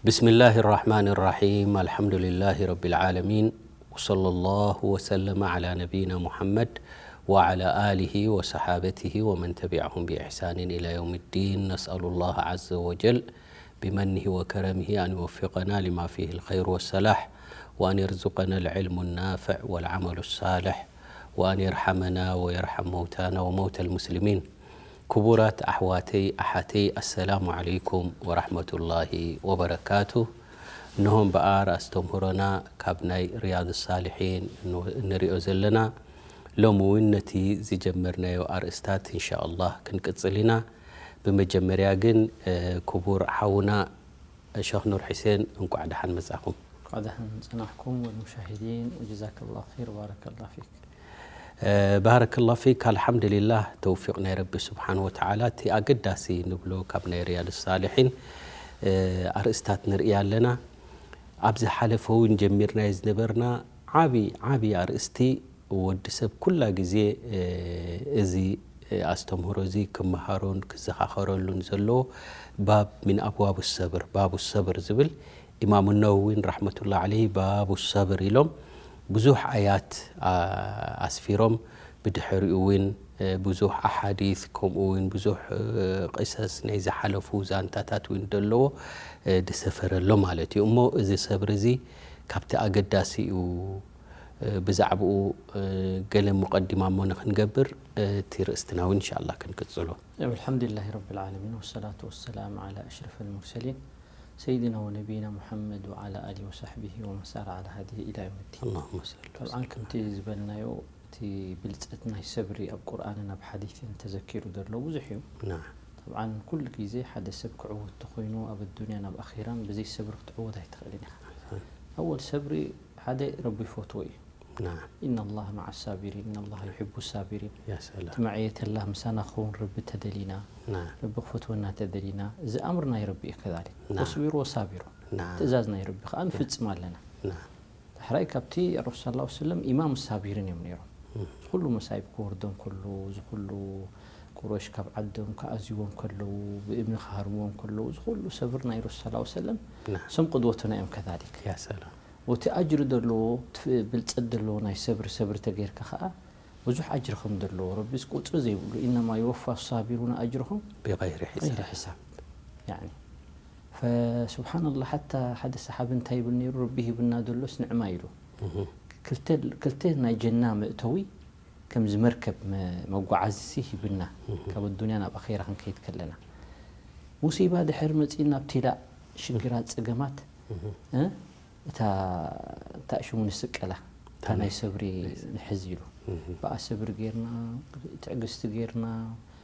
بسم الله الرحمن الرحيم. الحمد لله رب العالمين. وصلى الله وسلم على نبينا محمد وعلى آله وصحابته ومن تبعهم بإحسان إلى يوم الدين. نسأل الله عز وجل بمنه وكرمه أن يوفقنا لما فيه الخير والصلاح، وأن يرزقنا العلم النافع والعمل الصالح، وأن يرحمنا ويرحم موتانا وموتى المسلمين. ክቡራት ኣሕዋተይ ኣሓተይ፣ ኣሰላሙ ዓለይኩም ወራሕመቱላሂ ወበረካቱ። እንሆ እምበኣር ኣስተምህሮና ካብ ናይ ሪያድ ሳልሒን እንሪኦ ዘለና። ሎሚ እውን ነቲ ዝጀመርናዮ ኣርእስታት እንሻኣላህ ክንቅጽል ኢና። ብመጀመርያ ግን ክቡር ሓውና ሸኽ ኑር ሒሴን እንቋዕ ደሓን መጻኹም። እንቋዕ ደሓን ጸናሕኩም። والمشاهدين، وجزاك الله خير، بارك الله فيك. ባረከላሁ ፊክ። ኣልሓምዱሊላህ፣ ተውፊቕ ናይ ረቢ ስብሓን ወተዓላ። እቲ ኣገዳሲ ንብሎ ካብ ናይ ሪያድ ሳልሒን ኣርእስታት ንርኢ ኣለና። ኣብ ዝሓለፈ እውን ጀሚርናዮ ዝነበርና ዓቢ ዓቢ ኣርእስቲ፣ ወዲ ሰብ ኩላ ግዜ እዚ ኣስተምህሮ እዚ ክመሃሮን ክዘኻኸረሉን ዘለዎ ባብ ሚን ኣብዋብ ሰብር፣ ባቡ ሰብር ዝብል ኢማም ነወዊን ረሕመቱላ ዓለይሂ ባቡ ሰብር ኢሎም ብዙሕ ኣያት ኣስፊሮም። ብድሕሪኡ እውን ብዙሕ ኣሓዲት ከምኡ እውን ብዙሕ ቅሰስ ናይ ዝሓለፉ ዛንታታት እውን ዘለዎ ዝሰፈረሎ ማለት እዩ። እሞ እዚ ሰብር እዚ ካብቲ ኣገዳሲ እዩ። ብዛዕባኡ ገለ ሙቀዲማ እሞ ንክንገብር እቲ ርእስትና እውን እንሻላ ክንቅጽሎ። الحمد لله رب العالمين، والصلاة والسلام على أشرف المرسلين سيدنا ونبينا محمد وعلى آله وصحبه ومن سار على هديه إلى يوم الدين. اللهم صل وسلم. طبعا ከምቲ ዝበልናዮ እቲ ብልጸት ናይ ሰብሪ ኣብ ቁርኣንን ኣብ ሓዲትን ተዘኪሩ ዘሎ ብዙሕ እዩ። ናም። طبعا ኩሉ ግዜ ሓደ ሰብ ክዕወት ተኾይኑ ኣብ ኣዱንያን ኣብ ኣኺራን ብዘይ ሰብሪ ክትዕወት ኣይትኽእልን ኢኻ። ኣወል ሰብሪ ሓደ ረቢ ይፈትዎ እዩ። ናም። إن الله مع الصابرين، إن الله يحب الصابرين። ያ ሰላም። እቲ መዕየት ኣላህ ምሳና ክኸውን ረቢ ተደሊና፣ ናም። ረቢ ክፈትወና ተደሊና፣ እዚ ኣምር ናይ ረቢ እዩ። ከዛሊክ ናም። ወስቢሩ ወሳቢሩ፣ ናም። ትእዛዝ ናይ ረቢ ከዓ ንፍጽም ኣለና። ናም። ዳሕራይ ካብቲ ረሱል ሰለላሁ ዐለይሂ ወሰለም ኢማም ሳቢሪን እዮም ነይሮም። እዚ ኩሉ መሳይብ ክወርዶም ከሎ፣ እዚ ኩሉ ቁረሽ ካብ ዓዶም ክኣዝዎም ከለዉ፣ ብእምኒ ክሃርምዎም ከለዉ፣ እዚ ኩሉ ሰብር ናይ ረሱል ሰለላሁ ዐለይሂ ወሰለም ናም። እሶም ቅድወቱና እዮም። ከዛሊክ ያ ሰላም። ወቲ ኣጅሪ ዘለዎ፣ እቲ ብልጸት ዘለዎ ናይ ሰብሪ፣ ሰብሪ ተገይርካ ኸኣ ብዙሕ ኣጅሪ ከም ዘለዎ ረቢ ቁጽሪ ዘይብሉ፣ إنما يوفى الصابرون أجرهم بغير حساب. غير حساب። ያኒ፣ ፈስብሓንላህ፣ ሓታ ሓደ ሰሓቢ እንታይ ይብል ነይሩ? ረቢ ሂብና ዘሎስ ንዕማ ኢሉ። እህ። ክልተ፣ ክልተ ናይ ጀና መእተዊ ከምዚ መርከብ መ-፣ መጓዓዚሲ ሂብና፣ እህ። ካብ ኣዱንያ ናብ ኣኼራ ክንከይድ ከለና። ሙሲባ ድሕር መጺእና፣ ኣብቲላእ፣ ሽግራት፣ ጸገማት፣ እህ። እ? እታ፣ እታ ሽሙ ንስቀላ፣ እታ ናይ ሰብሪ ንሕዝ ኢሉ። እህ። ብኣ ሰብሪ ጌርና፣ ትዕግስቲ ጌርና፣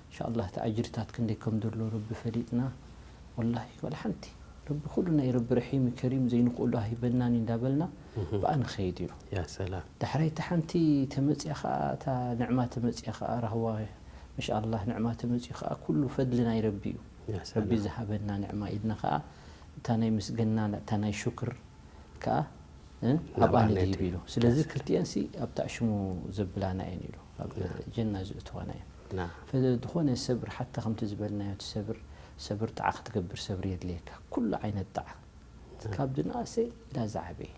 እንሻኣላህ፣ እቲ ኣጅርታት ክንደይ ከም ዘሎ ረቢ ፈሊጥና፣ ወላሂ፣ ወላ ሓንቲ፣ ረቢ ኩሉ ናይ ረቢ ረሒም ከሪም ዘይንኽእሎ ኣይበናን እንዳበልና፣ እህ። ብኣ ንኸይድ ኢሉ። ያ ሰላም። ዳሕራይ እታ ሓንቲ ተመጽያ ኸኣ፣ እታ ንዕማ ተመጽያ ኸኣ፣ ራህዋ፣ ማሻኣላህ፣ ንዕማ ተመጽዩ ኸኣ፣ ኩሉ ፈድሊ ናይ ረቢ እዩ። ያ ሰላም። ረቢ ዝሃበና ንዕማ ኢልና ኸኣ፣ እታ ናይ ምስገና፣ እታ ናይ ሹክር ከኣ፣ እ፣ ናብኣ ኣብኣ ንድይብ ነድይብ። ኢሉ። ስለዚ ያ ሰላም። ክልቲኤንሲ ኣብታ ሽሙ ዘብላና እየን ኢሉ። ኣብ ና። ጀና ዝእትዋና እየን። ና። ፈ-፣ ዝኾነ ሰብር፣ ሓታ ከምቲ ዝበልናዮ፣ እቲ ሰብር፣ ሰብር ጣዓ ክትገብር ሰብሪ የድልየካ። ኩሉ ዓይነት ጣዓ። ና። ካብ ዝነኣሰ ኢላ ዝዓበየ።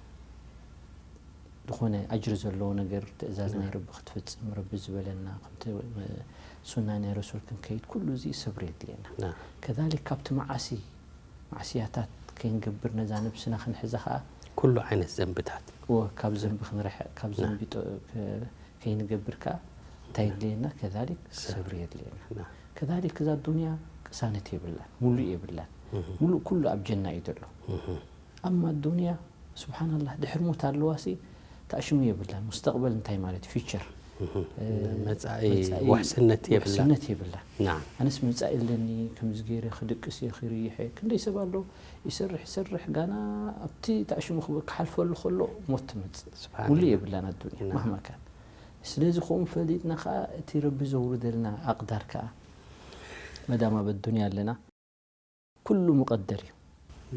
ዝኾነ ኣጅሪ ዘለዎ ነገር፣ ትእዛዝ ና። ናይ ረቢ ክትፍጽም፣ ረቢ ዝበለና፣ ከምቲ፣ እ፣ ሱና ናይ ረሱል ክንከይድ፣ ኩሉ እዚ ሰብሪ የድልየና። ና። ከዛሊክ ካብቲ መዓሲ፣ ማዕስያታት ከይንገብር ነዛ ነብስና ክንሕዛ ኸኣ፣ ኩሉ ዓይነት ዘንብታት። እወ፣ ካብ ዘንቢ ክንርሕቕ፣ ካብ ና። ዘንቢ ጠ-፣ ከ-፣ ከይንገብር ከኣ እንታይ የድልየና? ከዛሊክ ሰብሪ። ሰብሪ የድልየና። ና። ከዛሊክ እዛ ዱንያ ቅሳነት የብላን፣ ሙሉእ የብላን። እህ። ሙሉእ ኩሉ ኣብ ጀና እዩ ዘሎ። እህ። ኣማ ዱንያ፣ ስብሓንላህ፣ ድሕሪ ሞት ኣለዋሲ፣ ተኣሽሙ የብላን፣ ሙስተቕበል እንታይ ማለት፣ ፊውቸር፣ እህ። እ፣ መጻኢ መጻኢ ውሕስነት የብላን። ውሕስነት የብላን። ናም። ኣነስ መጻኢ ኣለኒ፣ ከምዚ ገይረ ክድቅስ እየ፣ ክርይሕ እየ። ክንደይ ሰብ ኣሎ፣ ይሰርሕ፣ ይሰርሕ፣ ጋና ኣብቲ ተኣሽሙ ክብ-፣ ክሓልፈሉ ከሎ ሞት ትመጽእ። ስብሓንላህ። ሙሉእ የብላን ኣዱንያ፣ ናም። ማህማ ካን። ስለዚ ከምኡ ፈሊጥና ከኣ፣ እቲ ረቢ ዘውርደልና ኣቕዳር ከኣ፣ መዳም ኣብ ኣዱንያ ኣለና፣ ኩሉ ሙቀደር እዩ።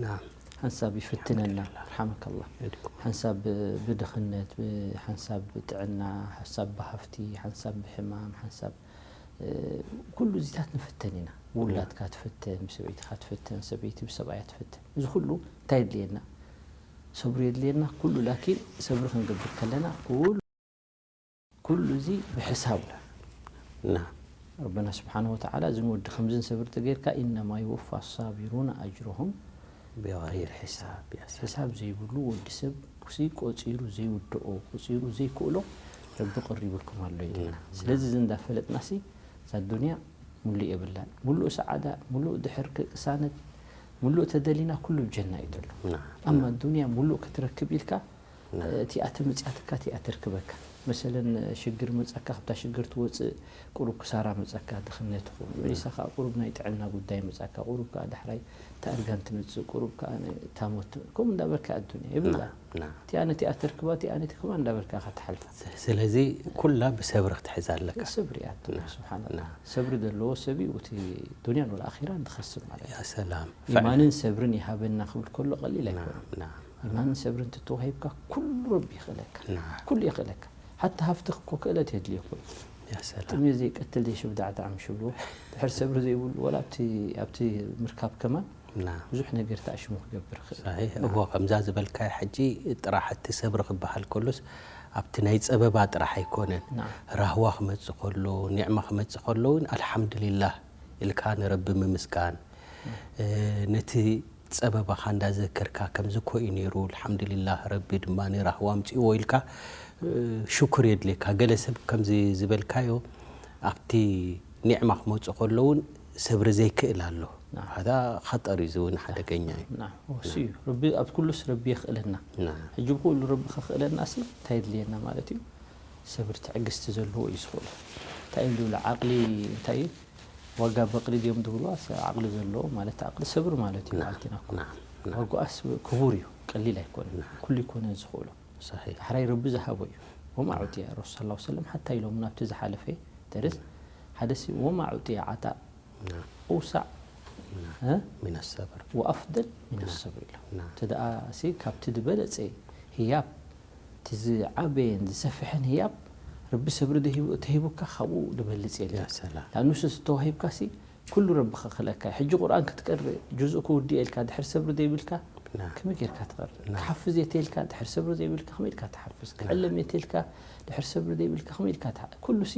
ናም። ሓንሳብ ይፍትነና፣ ኣልሓምዱሊላህ። ርሓመከላህ። የድኩም። ሓንሳብ ብ-፣ ብድኽነት፣ ብ-፣ ሓንሳብ ብጥዕና፣ ሓንሳብ ብሃፍቲ፣ ሓንሳብ ብሕማም፣ ሓንሳብ ኩሉ እዚታት ንፍተን ኢና። ውላድካ ትፍተን፣ ብሰበይትኻ ትፍተን፣ ሰበይቲ ብሰብኣያ ትፍተን። እዚ ኩሉ እንታይ የድልየና? ሰብሪ የድልየና። ኩሉ ላኪን ሰብሪ ክንገብር ከለና ኩሉ ኩሉ እዚ ብሕሳብ ና ረበና ስብሓን ወተዓላ እዚ ንወዲ ከምዝን ሰብሪ ተገይርካ ኢነማ ይወፋ ሳቢሩና ኣጅሮሆም ብغይር ሕሳብ ያሰ ሕሳብ ዘይብሉ ወዲ ሰብ ሲ ቆፂሩ ዘይውድኦ ቆፂሩ ዘይክእሎ ረቢ ቀሪቡልኩም ኣሎ ይልና። ስለዚ እዚ እንዳፈለጥና ሲ እዛ ዱንያ ሙሉእ የብላን። ሙሉእ ሰዓዳ፣ ሙሉእ ድሕር ቅሳነት፣ ሙሉእ ተደሊና ኩሉ ብጀና እዩ ዘሎ። ና ኣማ ዱንያ ሙሉእ ክትረክብ ኢልካ እቲኣ ተመፅያትካ እቲኣ ተርክበካ። መሰለን ሽግር መፀካ፣ ካብታ ሽግር ትወፅእ ቁሩብ ክሳራ መፀካ፣ ድኽነት ይኹን መሊሳ ከዓ ቁሩብ ናይ ጥዕና ጉዳይ መፀካ፣ ቁሩብ ከዓ ዳሕራይ ተኣርጋን ትመፅእ፣ ቁሩብ ከዓ ታሞት ከምኡ እንዳበልካ ኣዱንያ ይብላ ና እቲኣ ነቲኣ ተርክባ እቲኣ ነቲ ከማ እንዳበልካ ኢኻ ትሓልፋ። ስለዚ ኩላ ብሰብሪ ክትሕዛ ኣለካ። ሰብሪ እያ ኣዱንያ ስብሓንላ። ሰብሪ ዘለዎ ሰብ እዩ እቲ ዱንያን ወላ ኣኺራን ዝኸስብ ማለት እዩ። ያ ሰላም ኢማንን ሰብርን ይሃበና ክብል ከሎ ቀሊል ኣይኮነ። ና ኢማንን ሰብርን ትተዋሂብካ ኩሉ ረቢ ይኽእለካ። ና ኩሉ ይኽእለካ። ሓታ ሃፍትኽ እኮ ክእለት የድልዮ ኮይኑ ያ ሰላም ጥሜት ዘይቀትል ዘይሽብዳዕዳዕ ምሽብልዎ ድሕር ሰብሪ ዘይብሉ ወላ ኣብቲ ኣብቲ ምርካብ ከማን ና ብዙሕ ነገር ተኣሽሙ ክገብር ይኽእል። ሳሒሕ እዎ ከምዛ ዝበልካዮ ሕጂ ጥራሕ እቲ ሰብሪ ክበሃል ከሎስ ኣብቲ ናይ ፀበባ ጥራሕ ኣይኮነን። ና ራህዋ ክመፅእ ከሎ ኒዕማ ክመፅእ ከሎ እውን ኣልሓምዱሊላህ ኢልካ ንረቢ ምምስጋን ነቲ ጸበባኻ እንዳዘከርካ ከምዚ እኮ እዩ ነይሩ ኣልሓምዱሊላህ ረቢ ድማ ራህዋ ኣምጺእዎ ኢልካ ሽኩር የድልየካ። ገለ ሰብ ከምዚ ዝበልካዮ ኣብቲ ኒዕማ ክመጾ ከሎ እውን ሰብሪ ዘይክእል ኣሎ። ናም። ሃዳ ኸጠር እዩ እዚ እውን ሓደገኛ እዩ። ናም። እሱ እዩ ረቢ ኣብ ኩሉስ ረቢ የኽእለና። ናም። ሕጂ ብኩሉ ረቢ ከኽእለና ሲ እንታይ የድልየና ማለት እዩ? ሰብሪ ትዕግስቲ ዘለዎ እዩ ዝኽእሎ። እንታይ እዮም ዝብሉ ዓቕሊ እንታይ እዩ? ዋጋ በቕሊ ድዮም ዝብልዋ ዓቕሊ ዘለዎ ማለት ዓቕሊ ሰብሪ ማለት እዩ ናም። ማለት ኢና እኮ። ናም። ናም። ዋጋኣስ ክቡር እዩ ቀሊል ኣይኮነን። ናም። ኩሉ ይኮነን ዝኽእሎ። صحيح. ዳሕራይ ረቢ ዝሃቦ እዩ። ወማ ዑጥየ ረሱል ሰለላሁ ዐለይሂ ወሰለም ሓታ ኢሎምና ኣብቲ ዝሓለፈ ደርስ ሓደ ሲ ወማ ዑጥየ ዓጣእ ናም። ኣውሳዕ ናም። እ? من الصبر. ወኣፍደል ሚን ናም። ሰብር ኢሎም ናም። እንተ ደኣ ሲ ካብቲ ዝበለጸ ህያብ እቲ ዝዓበየን ዝሰፍሐን ህያብ ረቢ ሰብሪ ተሂቡ- ተሂቡካ ካብኡ ዝበልጽ የለን። يا سلام. ላኑ ስ ተዋሂብካ ሲ ኩሉ ረቢ ከኽለካ እዩ። ሕጂ ቁርኣን ክትቀርእ ጁዝእ ክውድእ ኢልካ ድሕር ሰብሪ ዘይብልካ ናም። ከመይ ጌርካ ትቐርእ? ናም። ክሓፍዝ እየ ተይልካ ድሕር ሰብሪ ዘይብልካ ከመይ ኢልካ ትሓፍዝ? ክዕለም እየ ተይልካ ድሕር ሰብሪ ዘይብልካ ከመይ ኢልካ ትሓ- ኩሉ ሲ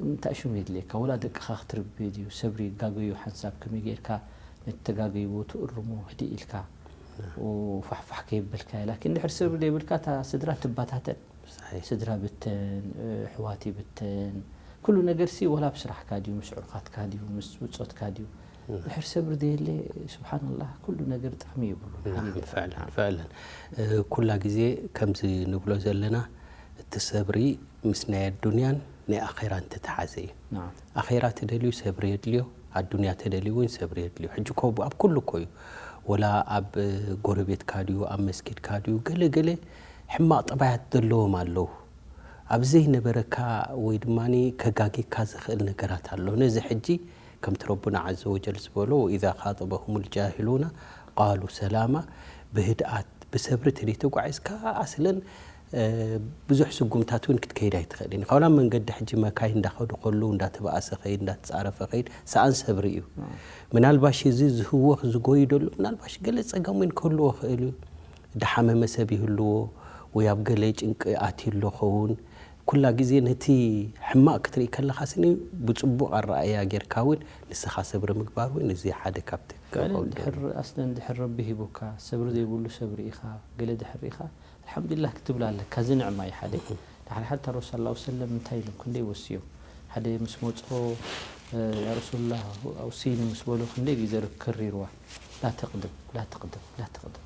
እንታይ ሽሙ የድልየካ ወላ ደቅኻ ክትርቢ ድዩ ሰብሪ ይጋገዩ ሓንሳብ ከመይ ጌርካ ነቲ ተጋገይዎ ትእርሞ ህድእ ኢልካ ፋሕፋሕ ከየበልካ ላኪን ድሕር ሰብሪ ዘይብልካ እታ ስድራ ትበታተን صحيح. ስድራ ብተን ኣሕዋት ይብተን ኩሉ ነገር ሲ ወላ ኣብ ስራሕካ ድዩ ምስ ዕሩኻትካ ድዩ ምስ ብጾትካ ድዩ ድሕር ሰብሪ ዘየለ ስብሓንላህ ኩሉ ነገር ጣዕሚ የብሉ نعم، فعلا، فعلا. ኩላ ግዜ ከምዚ ንብሎ ዘለና እቲ ሰብሪ ምስ ናይ ኣዱንያን ናይ ኣኼራን ተተሓዘ እዩ። ናም ኣኼራ ተደልዩ ሰብሪ የድልዮ፣ ኣዱንያ ተደልዩ እውን ሰብሪ የድልዮ። ሕጂ እኮ ኣብ ኩሉ እኮ እዩ። ወላ ኣብ ጎረቤትካ ድዩ ኣብ መስጊድካ ድዩ ገለ ገለ ሕማቕ ጠባያት ዘለዎም ኣለዉ። ኣብ ዘይነበረካ ወይ ድማ ከጋግየካ ዝኽእል ነገራት ኣሎ። ነዚ ሕጂ ከምቲ ረቡና ዐዘ ወጀል ዝበሎ وإذا خاطبهم الجاهلون قالوا سلاما ብህድኣት ብሰብሪ ተደይተጓዒዝካ ኣስለን ብዙሕ ስጉምታት እውን ክትከይድ ኣይትኽእልን ኢኻ። ዋላ መንገዲ ሕጂ መካይን እንዳኸዱ ከለዉ እንዳተባእሰ ኸይድ እንዳተፃረፈ ኸይድ ሰኣን ሰብሪ እዩ። ምናልባሽ እዚ ዝህወኽ ዝጎይ ደሎ ምናልባሽ ገለ ፀገም እውን ክህልዎ ኽእል እዩ። ድሓመመ ሰብ ይህልዎ ወይ ኣብ ገለ ጭንቂ ኣትዩ ኣሎ ኸውን ኩላ ግዜ ነቲ ሕማቕ ክትርኢ ከለኻ ስኒ ብፅቡቕ ኣረኣእያ ጌርካ እውን ንስኻ ሰብሪ ምግባር እውን እዚ ሓደ ካብቲ ገለ ክኸውን ድሕር ኣስለን ድሕር ረቢ ሂቡካ ሰብሪ ዘይብሉ ሰብ ርኢኻ ገለ ድሕር ርኢኻ ኣልሓምዱሊላህ ክትብል ኣለካ እዚ ንዕማ እዩ ሓደ ድሓር ሓታ ረሱል ሰለላሁ ሰለም እንታይ ኢሎም ክንደይ ወስዮም ሓደ ምስ መፅኦ ያ ረሱሉላህ ኣውሲኒ ምስ በሎ ክንደይ ግዜ ከሪርዋ ላ ተቕድም ላ ተቕድም ላ ተቕድም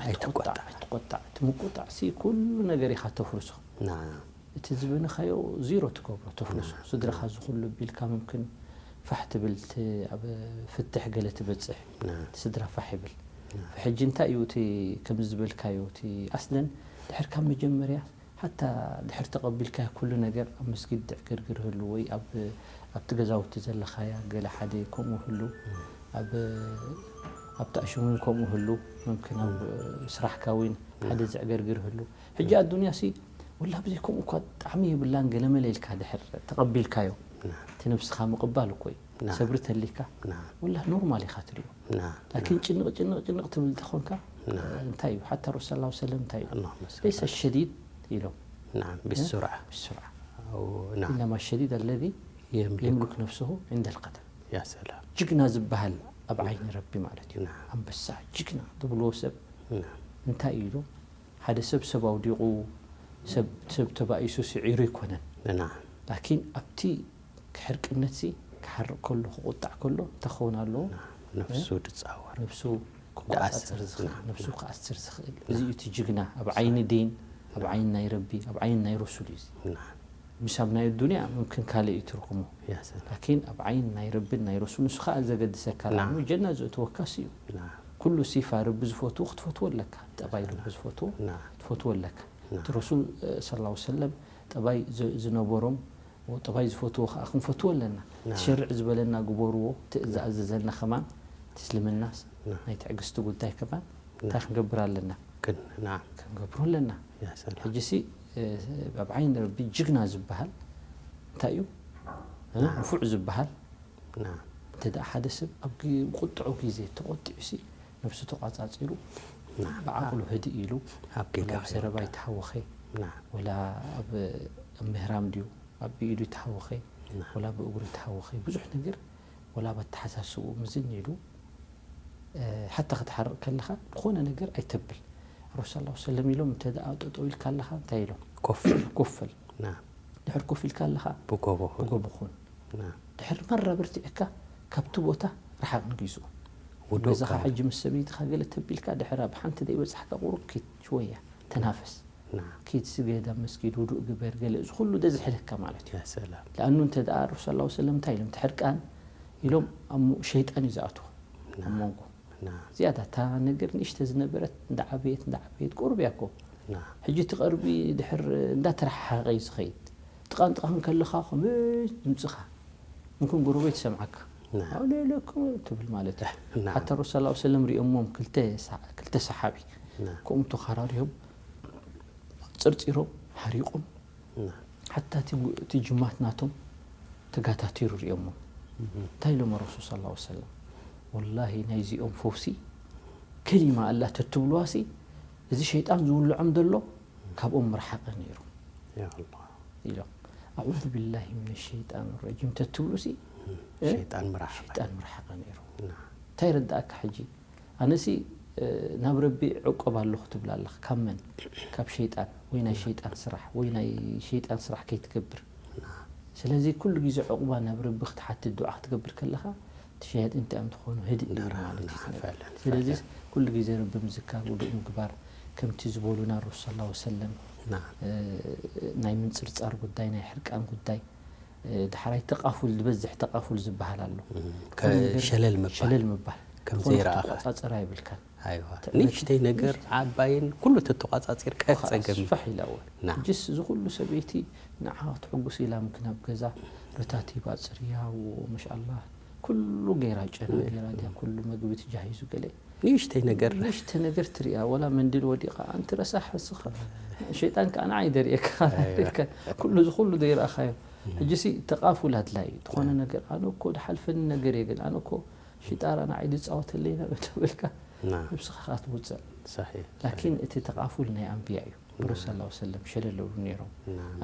ኣይትቆጣዕ። ኣይትቆጣዕ እቲ ምቁጣዕ ሲ ኩሉ ነገር ኢኻ ተፍርሶ ናም እቲ ዝበነኻዮ ዚሮ ትገብሮ ተፍርሶ ስድራኻ ዝኹሉ ቢልካ ምምክን ፋሕ ትብል እቲ ኣብ ፍትሕ ገለ ትበፅሕ ናም እቲ ስድራ ፋሕ ይብል ሕጂ እንታይ እዩ እቲ ከምዚ ዝበልካዮ እቲ ኣስለን ድሕር ካብ መጀመርያ ሓታ ድሕር ተቐቢልካዮ ኩሉ ነገር ኣብ መስጊድ ድዕግርግር ህሉ ወይ ኣብ ኣብቲ ገዛውቲ ዘለኻያ ገለ ሓደ ከምኡ ህሉ ኣብ ኣብቲ ኣሽሙን ከምኡ ህሉ ምምክን ኣብ ስራሕካ ወይን ሓደ ዝዕገርግር ህሉ ሕጂ ኣዱንያ ሲ ወላ ብዘይ ከምኡ እኳ ጣዕሚ የብላን ገለመለ ኢልካ ድሕር ተቐቢልካዮ እቲ ነብስኻ ምቕባል እኮ እዩ። ሰብሪ ተሊካ ወላ ኖርማል ኢኻ ትሪኦ። ላኪን ጭንቕ ጭንቕ ጭንቕ ትብል ተኾንካ እንታይ እዩ ሓታ ረሱል ሰለላሁ ሰለም እንታይ እዩ ለይሰ ሸዲድ ኢሎም ብስርዓ ብስርዓ ኢነማ ሸዲድ ኣለዚ የምልክ ነፍስሁ ዕንደ ልቀተል ጅግና ዝበሃል ኣብ ዓይኒ ረቢ ማለት እዩ። ኣንበሳ ጅግና ዝብልዎ ሰብ እንታይ እዩ ኢሉ ሓደ ሰብ ሰብ ኣውዲቑ ሰብ ተባኢሱ ስዒሩ ኣይኮነን። ላኪን ኣብቲ ክሕርቅነት ሲ ክሓርቅ ከሎ ክቁጣዕ ከሎ እንታይ ክኸውን ኣለዎ? ነፍሱ ድፃወር ነፍሱ ክቆፃፀር ዝኽእል ነፍሱ ክኣስር ዝኽእል እዚ እዩ እቲ ጅግና ኣብ ዓይኒ ዲን ኣብ ዓይኒ ናይ ረቢ ኣብ ዓይኒ ናይ ረሱል እዩ። እዚ ምስ ኣብ ናይ ዱንያ ምምክን ካልእ እዩ ትርጉሙ። ላኪን ኣብ ዓይኒ ናይ ረብን ናይ ረሱል ንሱ ከዓ ዘገድሰካ ጀና ዘእተወካስ እዩ። ኩሉ ሲፋ ረቢ ዝፈትዎ ክትፈትዎ ኣለካ። ጠባይ ረቢ ዝፈትዎ ትፈትዎ ኣለካ። እቲ ረሱል ሰለላሁ ሰለም ጠባይ ዝነበሮም ጠባይ ዝፈትዎ ከዓ ክንፈትዎ ኣለና። እቲ ሸርዕ ዝበለና ግበርዎ እቲ ዝኣዘዘና ከማን እቲ እስልምናስ ናይ ትዕግስቲ ጉዳይ ከማን እንታይ ክንገብር ኣለና? ክንገብሮ ኣለና። ሕጂ ሲ ኣብ ዓይኒ ረቢ ጅግና ዝበሃል እንታይ እዩ? ንፉዕ ዝበሃል እንተ ደኣ ሓደ ሰብ ኣብ ቁጥዑ ግዜ ተቖጢዑ ሲ ነብሱ ተቋጻጺሩ ብዓቕሉ ህድእ ኢሉ ኣብ ዘረባ ይተሃወኸ ወላ ኣብ ምህራም ድዩ ኣብ ኢዱ ይተሃወኸ ወላ ብእግሩ ይተሃወኸ ብዙሕ ነገር ወላ ኣብ ኣተሓሳስብኡ ምዝን ኢሉ ሓታ ክትሓርቕ ከለኻ ዝኾነ ነገር ኣይተብል ረሱል ሰለላሁ ሰለም ኢሎም እንተ ደኣ ጠጠው ኢልካ ኣለኻ እንታይ ኢሎም ኮፍ በል ድሕር ኮፍ ኢልካ ኣለኻ ብጎቦ ኩን ድሕር መራ በርቲዕካ ካብቲ ቦታ ርሓቕ ንግዝኡ ገዛኻ ሕጂ ምስ ሰበይትኻ ገለ ተቢልካ ድሕር ኣብ ሓንቲ ዘይበጻሕካ ቁሩብ ኪድ ሽወያ ተናፈስ ኪድ ስገድ ኣብ መስጊድ ውዱእ ግበር ገለ እዚ ኩሉ ደዝሕለካ ማለት እዩ። ለኣኑ እንተ ደኣ ረሱል ሰለላሁ ሰለም እንታይ ኢሎም ትሕርቃን ኢሎም ሸይጣን እዩ ዝኣትዎ ኣብ መንጎ ዝያዳ እታ ነገር ንእሽተ ዝነበረት እንዳዓበየት እንዳዓበየት ቁሩብ እያ እኮ ሕጂ እቲ ቀርቢ ድሕር እንዳተረሓሓቀ እዩ ዝኸይድ ጥቓን ጥቓን ከለኻ ከምሽ ድምፅኻ ምምክን ጎረቤት ይሰምዓካ ኣውለለኩም ትብል ማለት እዩ ሓታ ረሱል ሰለላሁ ሰለም ሪኦሞም ክልተ ሰሓቢ ከምኡ ተኻራሪዮም ፅርፂሮም ሓሪቆም ሓታ እቲ ጅማት ናቶም ተጋታቲሩ ሪኦሞ እንታይ ኢሎም ረሱል ሰለላሁ ሰለም ወላሂ ናይዚኦም ፈውሲ ከሊማ ኣላ ተትብልዋ ሲ እዚ ሸይጣን ዝውልዖም ዘሎ ካብኦም ምርሓቐ ነይሩ ኢሎም ኣዑዙ ቢላሂ ሚነ ሸይጣን ረጂም ተትብሉ ሲ ሸይጣን ምርሓቐ ነይሩ እንታይ ረዳእካ ሕጂ ኣነሲ ናብ ረቢ ዕቆብ ኣለኹ ትብል ኣለኻ ካብ መን ካብ ሸይጣን ወይ ናይ ሸይጣን ስራሕ ወይ ናይ ሸይጣን ስራሕ ከይትገብር ስለዚ ኩሉ ግዜ ዕቑባ ናብ ረቢ ክትሓትት ዱዓ ክትገብር ከለኻ እቲ ሸያጢን እንታይ እዮም ትኾኑ ህድእ ይብል ማለት እዩ ስለዚ ኩሉ ግዜ ረቢ ምዝካር ውዱእ ምግባር ከምቲ ዝበሉና ረሱል ሰለላሁ ሰለም ናይ ምንፅርፃር ጉዳይ ናይ ሕርቃን ጉዳይ ዳሕራይ ተቃፉል ዝበዝሕ ተቃፉል ዝበሃል ኣሎ ሸለል ምባል ከም ዘይረኣኻ ተቆጻጸራ ይብልካ ኣይዋ ንእሽተይ ነገር ዓባይን ኩሉ ተተቋጻጺርካ ጸገም ስፋሕ ኢላ እወ ጅስ እዚ ኩሉ ሰበይቲ ንዓኻ ክትሕጉስ ኢላ ምክን ኣብ ገዛ ርታት ሂባ ጽርያ ወ መሻኣላ ኩሉ ገይራ ጨና ገይራ ድያ ኩሉ መግቢ ትጃሂዙ ገለ ንእሽተይ ነገር ንእሽተ ነገር ትሪኣ ወላ መንድል ወዲቓ ኣንቲ ረሳሕ እስኻ ሸይጣን ከዓ ንዓይ ደርእየካ ኩሉ እዚ ኩሉ ዘይረኣኻዮ ሕጂ ሲ ተቓፉል ኣድላይ እዩ ዝኾነ ነገር ኣነ እኮ ድሓልፈኒ ነገር እየ ግን ኣነ እኮ ሽጣራ ንዓይ ዝፃወተለይ ነበ ተበልካ ነብስኻ ከዓ ትውፅዕ ላኪን እቲ ተቓፉል ናይ ኣንብያ እዩ ረሱል ሰለላሁ ሰለም ሸለለሉ ነይሮም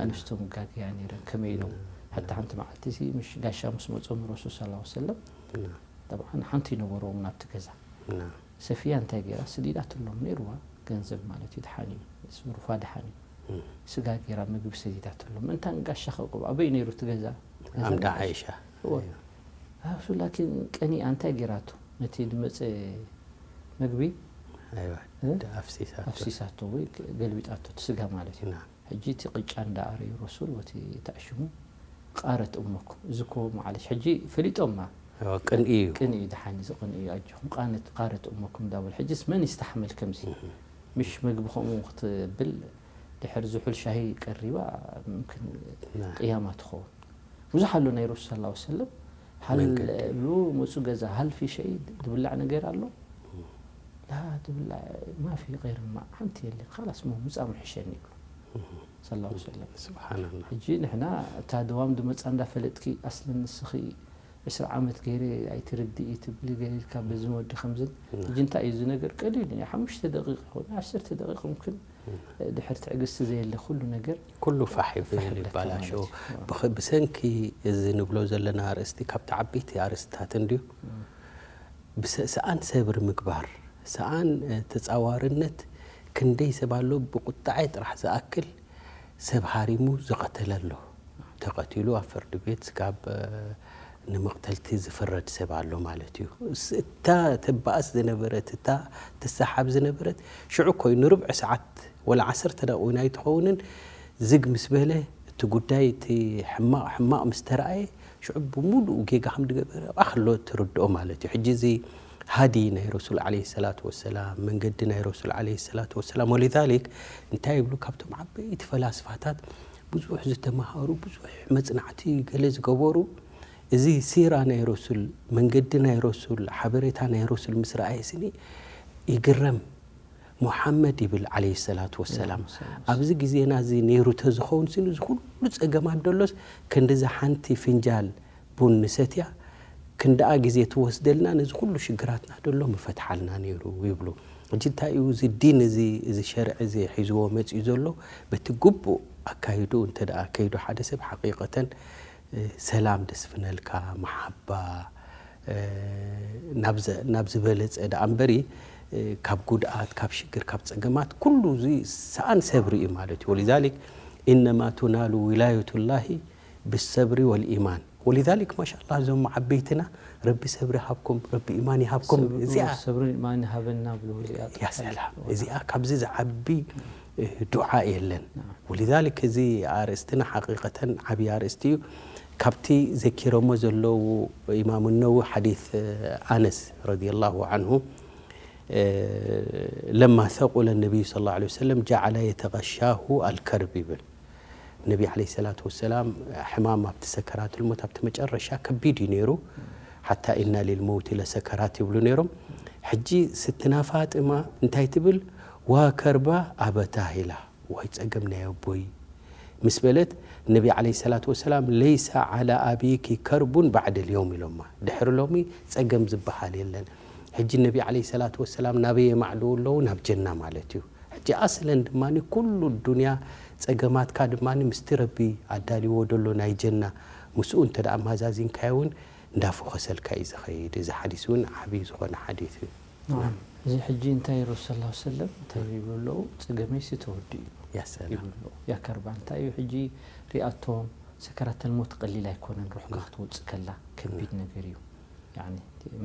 ኣንስቶም ጋግያ ነይረን ከመይ ኢሎም ሓታ ሓንቲ መዓልቲ ሲ ምሽ ጋሻ ምስ መፆም ረሱል ሰለላሁ ሰለም ጠብዓን ሓንቲ ይነበርዎም ናብቲ ገዛ ሰፊያ እንታይ ገይራ ስዲዳትሎም ነይርዋ ገንዘብ ማለት እዩ ድሓን እዩ ስሩፋ ድሓን እዩ ስጋ ገይራ ምግቢ ሰዲዳትሎም ምእንታን ጋሻ ከቅብ ኣበይ ነይሩ እቲ ገዛ ኣምዳ ዓይሻ እሱ ላኪን ቀኒኣ እንታይ ገይራቶ ነቲ ድመፀ መግቢ ኣፍሲሳቶ ወይ ገልቢጣቶ እቲ ስጋ ማለት እዩ ሕጂ እቲ ቅጫ እንዳኣረዩ ረሱል ወቲ ተዕሽሙ ቃረት እመኩም እዚ ኮ ማዓለሽ ሕጂ ፈሊጦማ ቅንኢ እዩ ቅንኢ እዩ ድሓን እዚ ቅንኢ እዩ ኣጆኹም ቃነት ቃረት እመኩም እንዳበሉ ሕጂስ መን ይስተሓመል ከምዚ ምሽ መግቢ ከምኡ ክትብል ድሕር ዝሑል ሻሂ ቀሪባ ምምክን ቅያማ ትኸውን ብዙሕ ኣሎ ናይ ረሱል ሰለላሁ ሰለም ሀል ብሉ መፁ ገዛ ሀል ፊ ሸይ ዝብላዕ ነገር ኣሎ ላ ትብላዕ ማፊ غير الماء ሓንቲ የለን خلاص ሞ ምፃ ምሕሸኒ ይብሉ ሰለላሁ ዐለይሂ ወሰለም። ስብሓንላ። ሕጂ ንሕና እታ ደዋም ዝመፃ እንዳፈለጥኪ ኣስሊ ንስኺ ዕስራ ዓመት ገይረ ኣይትርድኢ ትብሊ ገለ ኢልካ በዝን ወዲ ከምዝን። ሕጂ እንታይ እዩ እዚ ነገር? ቀሊል እዩ። ሓሙሽተ ደቂቕ ይኸውን፣ ዓሰርተ ደቂቕ ምምክን ድሕር ትዕግስቲ ዘየለ ኩሉ ነገር ኩሉ ፋሕ ይብል ፋሕ ይብለካ ይባላሾ። ማለት እዩ። ብኸ- ብሰንኪ እዚ ንብሎ ዘለና ኣርእስቲ ካብቲ ዓበይቲ ኣርእስትታት እንድዩ። ብሰ- ሰኣን ሰብሪ ምግባር፣ ሰኣን እ፣ ተጻዋርነት ክንደይ ሰብ ኣሎ ብቁጣዐ ጥራሕ ዝኣክል ሰብ ሃሪሙ ዝቐተለ ኣሎ። ተቐቲሉ ኣብ ፍርዲ ቤት ስጋብ እ፣ ንመቕተልቲ ዝፍረድ ሰብ ኣሎ ማለት እዩ። ስ- እታ ተባእስ ዝነበረት፣ እታ ትሰሓብ ዝነበረት ሽዑ እኮ እዩ ንርብዒ ሰዓት ወላ ዓሰርተ ደቂቕ እውን ኣይትኸውንን ዝግ ምስ በለ እቲ ጉዳይ እቲ ሕማቕ ሕማቕ ምስ ተረኣየ ሽዑ ብምሉኡ ጌጋ ከም ዝገበረ ኣብኣ ከሎ ትርድኦ ማለት እዩ። ሕጂ እዚ ሃዲ ናይ ረሱል ዓለይሂ ሰላቱ ወሰላም መንገዲ ናይ ረሱል ዓለይሂ ሰላቱ ወሰላም ወሊዛሊክ እንታይ ይብሉ ካብቶም ዓበይቲ ፈላስፋታት ብዙሕ ዝተምሃሩ ብዙሕ መፅናዕቲ ገለ ዝገበሩ እዚ ሲራ ናይ ረሱል መንገዲ ናይ ረሱል ሓበሬታ ናይ ረሱል ምስ ረኣየ ስኒ ይግረም። ሙሓመድ ይብል ዓለይሂ ሰላቱ ወሰላም ኣብዚ ግዜና እዚ ነይሩ ተዝኸውን ስኒ እዚ ኩሉ ፀገማት ደሎስ ክንድዛ ሓንቲ ፍንጃል ቡን ንሰትያ ክንድኣ ግዜ ትወስደልና ነዚ ኩሉ ሽግራትና ደሎ ምፈትሓልና ነይሩ ይብሉ። ሕጂ እንታይ እዩ እዚ ዲን እዚ እዚ ሸርዒ እዚ ሒዝዎ መፅኡ ዘሎ በቲ ግቡእ ኣካይዱ እንተ ደኣ ኣካይዱ ሓደ ሰብ ሓቂቀተን እ፣ ሰላም ደስፍነልካ መሓባ እ፣ ናብ ዘ- ናብ ዝበለፀ ደኣ እምበሪ እ፣ ካብ ጉድኣት ካብ ሽግር ካብ ፀገማት ኩሉ እዚ ሰኣን ሰብሪ እዩ ማለት እዩ። ወሊዛሊክ ኢነማ ቱናሉ ዊላየቱላሂ ብሰብሪ ወልኢማን። ወሊዛሊክ ማሻላ እዞም ዓበይትና ረቢ ሰብሪ ይሃብኩም ረቢ ኢማን ይሃብኩም። እዚኣ ሰብርን ኢማን ይሃበና ብሎ እዚኣ ያ ሰላም እዚኣ ካብዚ ዝዓቢ እ፣ ዱዓ የለን። ወሊዛሊክ እዚ ኣርእስትና ሓቂቀተን ዓብዪ ኣርእስቲ እዩ። ካብቲ ዘኪሮሞ ዘለዉ ኢማም ነዊ ሓዲስ እ፣ ኣነስ ረዲየላሁ ዓንሁ እ፣ ለማ ሰቁለ ነቢዩ ሰለላሁ ዐለይሂ ወሰለም ጀዓለ የተቀሻሁ ኣልከርብ ይብል። ነቢ ዓለይሂ ሰላቱ ወሰላም ሕማም ኣብቲ ሰከራት ልሞት ኣብቲ መጨረሻ ከቢድ እዩ ነይሩ። ሓታ ኢና ሊልመውቲ ለሰከራት ይብሉ ነይሮም። ሕጂ ስትና ፋጥማ እንታይ ትብል? ዋ ከርባ ኣበታ ኢላ፣ ዋይ ጸገም ናይ ኣቦይ ምስ በለት ነቢ ዓለይሂ ሰላቱ ወሰላም ለይሰ ዓላ ኣቢኪ ከርቡን ባዕደ ልዮም ኢሎማ። ድሕሪ ሎሚ ጸገም ዝበሃል የለን። ሕጂ ነቢ ዓለይሂ ሰላቱ ወሰላም ናበይ የማዕድዉ ኣለዉ? ናብ ጀና ማለት እዩ። ሕጂ ኣስለን ድማ ኩሉ ዱንያ ጸገማትካ ድማ ምስቲ ረቢ ኣዳልዎ ደሎ ናይ ጀና ምስኡ እንተ ደኣ ማዛዚንካዮ እውን እንዳፎኸሰልካ እዩ ዝኸይድ። እዚ ሓዲስ እውን ዓብዪ ዝኾነ ሓዲስ እዩ። ናዓም። እዚ ሕጂ እንታይ ረሱል ሰለላሁ ዐለይሂ ወሰለም እንታይ ይብሉ ኣለዉ? ጸገመይሲ ተወዲኡ እዩ ያ ሰላም። ይብሉ ኣለዉ። ያ ከርባ እንታይ እዩ ሕጂ ሪኣቶም ሰከራተል ሞት ቀሊል ኣይኮነን። ሩሕካ ክትወጽእ ከላ ከቢድ ነገር እዩ። ያኒ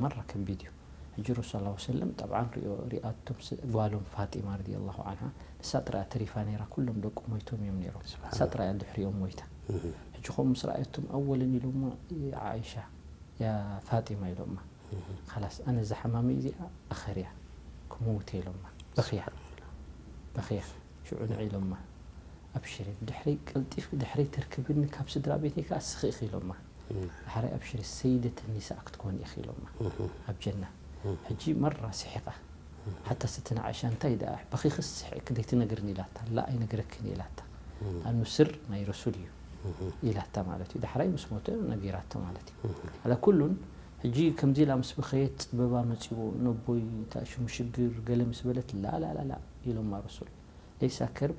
መራ ከቢድ እዩ። ሕጂ ረሱል ሰለላሁ ዐለይሂ ወሰለም ጠብዓን ሪኦ ሪኣቶም ስ- ጓሎም ፋጢማ ረዲየላሁ ዓንሃ ንሳ ጥራይ ተሪፋ ነይራ። ኩሎም ደቁ ሞይቶም እዮም ነይሮም። ንሳ ስብሓን ጥራይ ድሕሪኦም ሞይታ። ሕጂ ከምኡ ምስ ረኣየቶም ኣወለን ኢሎማ ዓይሻ ያ ፋጢማ ኢሎማ ካላስ ኣነ እዛ ሕማመይ እዚኣ ኣኸርያ ክመውት እየ ኢሎማ በኽያ በኽያ ሽዑ ንዒ ኢሎማ ኣብሽሪ ድሕረይ ቀልጢፍ ድሕረይ ተርክብኒ ካብ ስድራ ቤተይ ከዓ ስኺ ኢኺ ኢሎማ ድሕረይ ኣብሽሪ ሰይደት ኒሳ ክትኮን ኢኺ ኢሎማ ኣብ ጀና ሕጂ መራ ስሒቓ ሓታ ስትነ ዓሻ እንታይ ደኣ በኺኽስ ስሒቕኪ ዘይትነግርኒ ኢላታ ላ ኣይነግረክን ኢላታ ኣኑ ስር ናይ ረሱል እዩ ኢላታ ማለት እዩ ዳሕራይ ምስ ሞተ ነጊራቶ ማለት እዩ ኣላ ኩሉን ሕጂ ከምዚ ኢላ ምስ በኸየት ፀበባ መፂዎ ነቦይ እንታይ ሽሙ ሽግር ገለ ምስ በለት ላላላላ ኢሎማ ረሱል ለይሳ ከርብ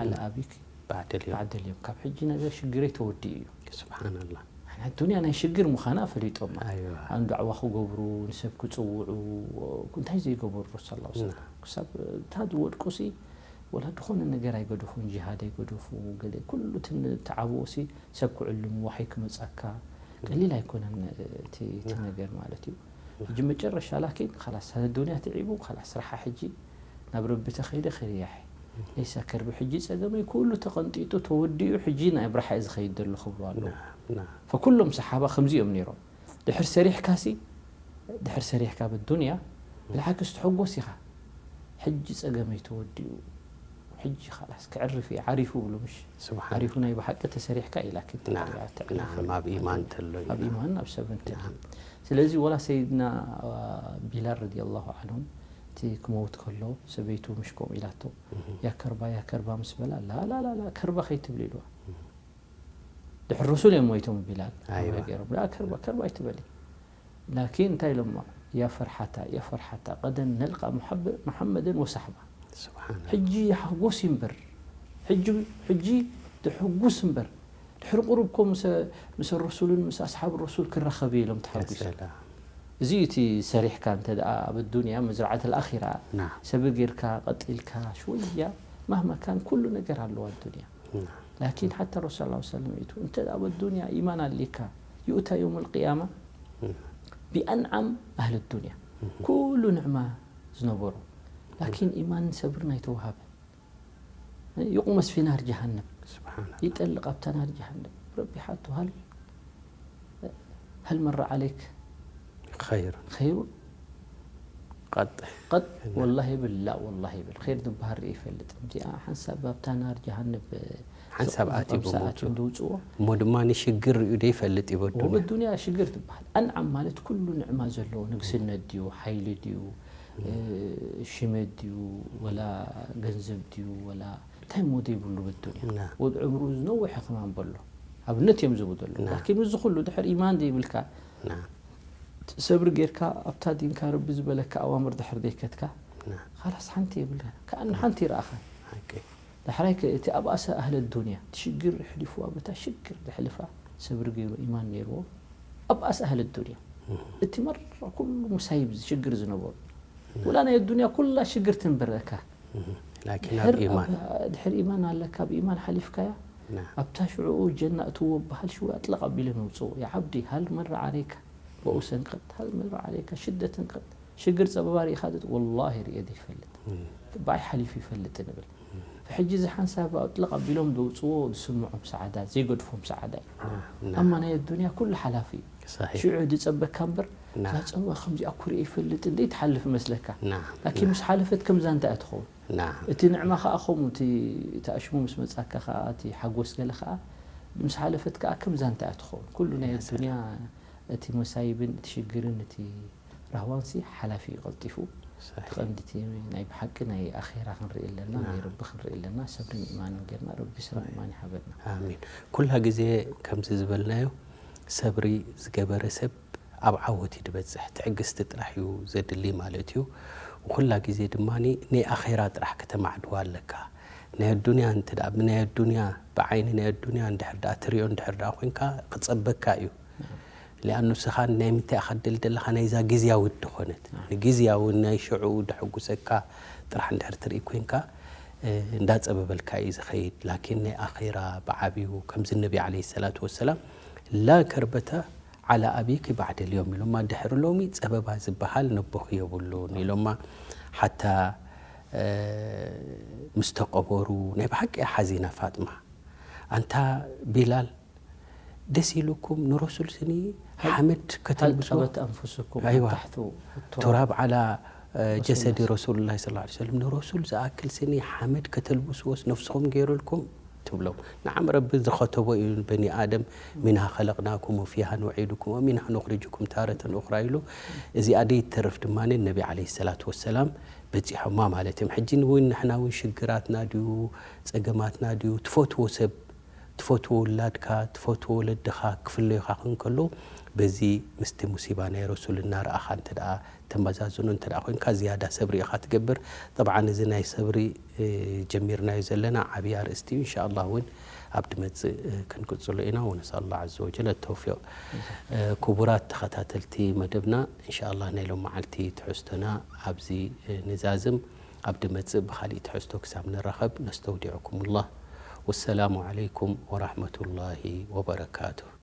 ዓለ ኣቢክ ባዕደል እዮም ባዕደል እዮም ካብ ሕጂ ነገር ሽግረይ ተወዲኡ እዩ ስብሓንላ ኣና ዱንያ ናይ ሽግር ምዃና ፈሊጦማ ኣይዋ ኣን ዳዕዋ ክገብሩ ንሰብ ክፅውዑ እንታይ ዘይገበሩ ረሱ ላ ሰለም ክሳብ እታ ዝወድቁ ሲ ወላ ዝኾነ ነገር ኣይገደፉን ጅሃድ ኣይገደፉ ገለ ኩሉ እቲ ተዓብኦ ሲ ሰብ ክዕልሙ ዋሕይ ክመፀካ ቀሊል ኣይኮነን እቲ እቲ ነገር ማለት እዩ ሕጂ መጨረሻ ላኪን ላስ ዱንያ ትዒቡ ላስ ስራሓ ሕጂ ናብ ረቢ ተኸይደ ክርያሕ ለይሳ ከርቢ ሕጂ ፀገመይ ኩሉ ተቐንጢጡ ተወዲኡ ሕጂ ናይ ብርሓ ዝኸይድ ዘሎ ክብሉ ኣለዉ ፈኩሎም ሰሓባ ከምዚኦም ነይሮም ድሕር ሰሪሕካ ሲ ድሕር ሰሪሕካ ብዱንያ ብልዓክስ ትሕጎስ ኢኻ ሕጂ ፀገመይ ተወዲኡ ሕጂ ላስ ክዕርፍ እየ ዓሪፉ ብሉ ምሽ ስብሓን ዓሪፉ ናይ ብሓቂ ተሰሪሕካ ኢላ ናም ኣብ ኢማን ተሎ እዩ ኣብ ኢማን ኣብ ሰብሪ እንተ ስለዚ ወላ ሰይድና ቢላል ረዲ ላሁ ዓንሁ እቲ ክመውት ከሎ ሰበይቱ ምሽ ከምኡ ኢላቶ፣ "ያ ከርባ፣ ያ ከርባ" ምስ በላ፣ "ላ፣ ላ፣ ላ፣ ላ፣ ከርባ ከይትብል" ኢልዋ። ድሕሪ ረሱል እዮም ሞይቶም ቢላል። ኣይዋ። ገይሮም፣ "ያ ከርባ፣ ከርባ ኣይትበሊ." ላኪን እንታይ ኢሎማ? "ያ ፈርሓታ፣ ያ ፈርሓታ፣ ቀደን ነልቃ ሙሐበ-፣ መሐመደን ወሳሕባ." ስብሓን ኣላህ። ሕጂ ሓጎስ ይንበር። ሕጂ፣ ሕጂ ትሕጉስ እምበር። ድሕሪ ቁሩብ ኮ ምስ፣ ምስ ረሱልን ምስ ኣስሓብ ረሱል ክራኸብ እየ ኢሎም ተሓጒሶም። ሰላም። እዚ እዩ እቲ ሰሪሕካ እንተ ደኣ ኣብ ኣዱንያ መዝራዓት ኣልኣኺራ ናም። ሰብር ጌርካ ቀጢልካ ሽወያ ማህማ ካን ኩሉ ነገር ኣለዋ ኣዱንያ። ናም። ላኪን ሓታ ረሱል ሰለላሁ ዐለይሂ ወሰለም ይእቱ እንተ ደኣ ኣብ ኣዱንያ ኢማን ኣሊካ ይኡታ የውም ኣልቅያማ ናም። ቢኣንዓም ኣህሊ ኣዱንያ ኩሉ ንዕማ ዝነበሮ ላኪን ኢማን ሰብርን ኣይተዋሃበ። يقمص في نار جهنم. ስብሓን ኣላህ። ይጠልቕ ኣብታ ናር ጀሃነም። ረቢ ሓቱ፣ "ሃል፣ ሃል መራ ዓለይክ ኸይሩን። ኸይሩን?" ቀጥ። ቀጥ፣ እና። ወላሂ ይብል፣ ላ፣ ወላሂ ይብል። ኸይር ዝበሃል ርኢ ይፈልጥ። እዚኣ ሓንሳብ ኣብታ ናር ጀሃነም ሓንሳብ ዝቕዝቐም ኣትዩ ሰዓት ብምውፅኡ። እዮም ዝውፅዎ። እሞ ድማ ንሽግር ርእዩ ዶ ይፈልጥ እዩ በዱንያ? ወበዱንያ ሽግር ትበሃል። ኣንዓም ማለት ኩሉ ንዕማ ዘለዎ፣ ንግስነት ድዩ፣ ሓይሊ ድዩ፣ እ፣ ሽመት ድዩ፣ ወላ ገንዘብ ድዩ፣ ወላ እንታይ እሞ ዘይብሉ በዱንያ። ና። ወድ ዕምሩ ዝነውሐ ከማን በሎ። ኣብነት እዮም ዝቡ ዘለዉ። ና። ላኪን እዚ ኩሉ ድሕር ኢማን ዘይብልካ፣ ና። ሰብሪ ጌርካ ኣብታ ዲንካ ረቢ ዝበለካ ኣዋምር ድሕር ዘይከትካ፣ ና። ኻላስ ሓንቲ የብልካ። ከኣን ሓንቲ ይረኣኻ። ሓቂ። ዳሕራይ ከ እቲ ኣብኣሰ ኣህለ ዱንያ፣ እቲ ሽግር የሕሊፍዋ፣ በታ ሽግር ዘሕልፋ፣ ሰብሪ ገይሩ፣ ኢማን ነይርዎ፣ ኣብኣሰ ኣህለ ዱንያ። እህ። እቲ መራ ኩሉ ሙሳይብ ሽግር ዝነበሩ። እህ። ወላ ናይ ዱንያ ኩላ ሽግር ትንበረካ። እህ። ላኪን ኣብ ድሕር ኢማን። ኣብ፣ ድሕር ኢማን ኣለካ፣ ብኢማን ሓሊፍካያ፣ ና። ኣብታ ሽዑኡ ጀና እትዎ በሃል ሽው ኣጥለቕ ኣቢለ መውፅኡ። ያ ዓብዲ፣ ሃል መራ ዓለይካ በኡሰን ቀጥ፣ ሃል መራ ዓለይካ ሽደትን ቀጥ። ሽግር ጸበባ ርኢኻ ድት-፣ ወላሂ ርእየ ዘይፈልጥ። እም። ብኣይ ሓሊፉ ይፈልጥ ንብል። እም። ሕጂ እዚ ሓንሳብ ኣጥለቕ ኣቢሎም ዘውጽዎ ዝስምዖም ሰዓዳ፣ ዘይገድፎም ሰዓዳ እዩ። ና፣ ና። ኣማ ናይ ኣዱንያ ኩሉ ሓላፊ እዩ። ሰሒሕ። ሽዑ ድጸበካ እምበር፣ ና። እዛ ጸበባ ከምዚኣ እኮ ርእየ ይፈልጥ እንደ ትሓልፍ መስለካ። ና፣ ላኪን ና። ምስ ሓለፈት ከምዛ እንታይ እያ ትኸውን? ና። እቲ ንዕማ ኸኣ ከምኡ፣ እቲ፣ እቲ ኣሽሙ ምስ መጻካ ኸኣ፣ እቲ ሓጎስ ገለ ኸኣ፣ ምስ ሓለፈት ከኣ ከምዛ እንታይ እያ ትኸውን? ኩሉ ናይ ያ ሰላም። ኣዱንያ እቲ መሳይብን እቲ ሽግርን እቲ ራህዋንሲ ሓላፊ እዩ ቀልጢፉ። ሰሒሕ። እቲ ቀንዲ እቲ ናይ ብሓቂ ናይ ኣኼራ ክንርኢ ኣለና፣ ናም። ናይ ረቢ ክንርኢ ኣለና፣ ሰብርን ኢማንን ጌርና፣ ረቢ ሰብርን ሰሒሕ። ኢማን ይሃበና። ኣሚን። ኩላ ግዜ ከምዚ ዝበልናዮ፣ ሰብሪ ዝገበረ ሰብ ኣብ ዓወት እዩ ዝበጽሕ። ትዕግስቲ ጥራሕ እዩ ዘድሊ ማለት እዩ። ኩላ ግዜ ድማ ናይ ኣኼራ ጥራሕ ከተማዕድዋ ኣለካ። ናይ ኣዱንያ እንተ ደኣ፣ ብናይ ኣዱንያ፣ ብዓይኒ ናይ ኣዱንያ እንድሕር ደኣ ትሪኦ እንድሕር ደኣ ኮይንካ ክጸበካ እዩ። ሊኣኑ ንስኻ ናይ ምንታይ ኢኻ ትደሊ ዘለኻ? ናይዛ ግዝያዊት ድኾነት፣ ኣዎ። ንግዝያዊ ናይ ሽዑ ደሕጉሰካ ጥራሕ እንድሕር ትርኢ ኮይንካ፣ እ፣ እንዳጸበበልካ እዩ ዝኸይድ። ላኪን ናይ ኣኼራ ብዓብዩ፣ ከምዚ ነቢ ዓለይሂ ሰላቱ ወሰላም፣ "ላ ከርበተ ዓላ ኣቢኪ ባዕደ ልዮም" ኢሎማ፣ ድሕሪ ሎሚ ጸበባ ዝበሃል ነቦኺ የብሉን ኢሎማ። ሓታ፣ እ፣ ምስ ተቐበሩ፣ ናይ ብሓቂ እያ ሓዚና ፋጥማ። ኣንታ ቢላል፣ ደስ ኢሉኩም ንረሱል ስኒ ሃል-፣ ሓመድ ሃል ከተልብስዎ? ጠበት ኣንፉስኩም ኣይዋ። ኣን ታሕቱ ቱራብ። ቱራብ ዓላ፣ እ፣ ረሱል ጀሰዲ ላ-፣ ረሱሉላህ ሰለላሁ ዐለይሂ ወሰለም፣ ንረሱል ዝኣክል ስኒ ሓመድ ከተልብስዎስ ነፍስኹም ገይሩልኩም? ትብሎም። ንዓም ረቢ ዝኸተቦ እዩ፣ በኒ ኣደም፣ "ሚንሃ ኸለቅናኩም ወፊሃ ኑዒዱኩም ወሚንሃ ኑኽሪጁኩም ታረተን ኡኽራ" ኢሉ። እዚኣ ደይትተርፍ ድማ ነቢ ዓለይሂ ሰላቱ ወሰላም በጺሖማ ማለት እዮም። ሕጂ እውን ንሕና እውን ሽግራትና ድዩ፣ ጸገማትና ድዩ፣ ትፈትዎ ሰብ፣ ትፈትዎ ውላድካ፣ ትፈትዎ ወለድኻ ክፍለዩኻ ክንከሎ፣ በዚ ምስቲ ሙሲባ ናይ ረሱል እናረኣኻ እንተ ደኣ ተመዛዝኖ እንተ ደኣ ኮይንካ፣ ዝያዳ ሰብሪ ኢኻ ትገብር። ጠብዓን እዚ ናይ ሰብሪ፣ እ፣ ጀሚርናዮ ዘለና ዓብዪ ኣርእስቲ እዩ። እንሻኣላህ እውን ኣብ ድመጽእ፣ እ፣ ክንቅጽሎ ኢና። ወነስኣል ላህ ዐዘ ወጀል ተውፊቕ። እ፣ ክቡራት ተኸታተልቲ መደብና፣ እንሻኣላህ ናይ ሎም መዓልቲ ትሕዝቶና ኣብዚ፣ እ፣ ንዛዝም። ኣብ ድመጽእ ብኻሊእ ትሕዝቶ ክሳብ ንራኸብ፣ ነስተውዲዑኩሙላህ። ወሰላሙ ዐለይኩም ወራህመቱላሂ ወበረካቱሁ።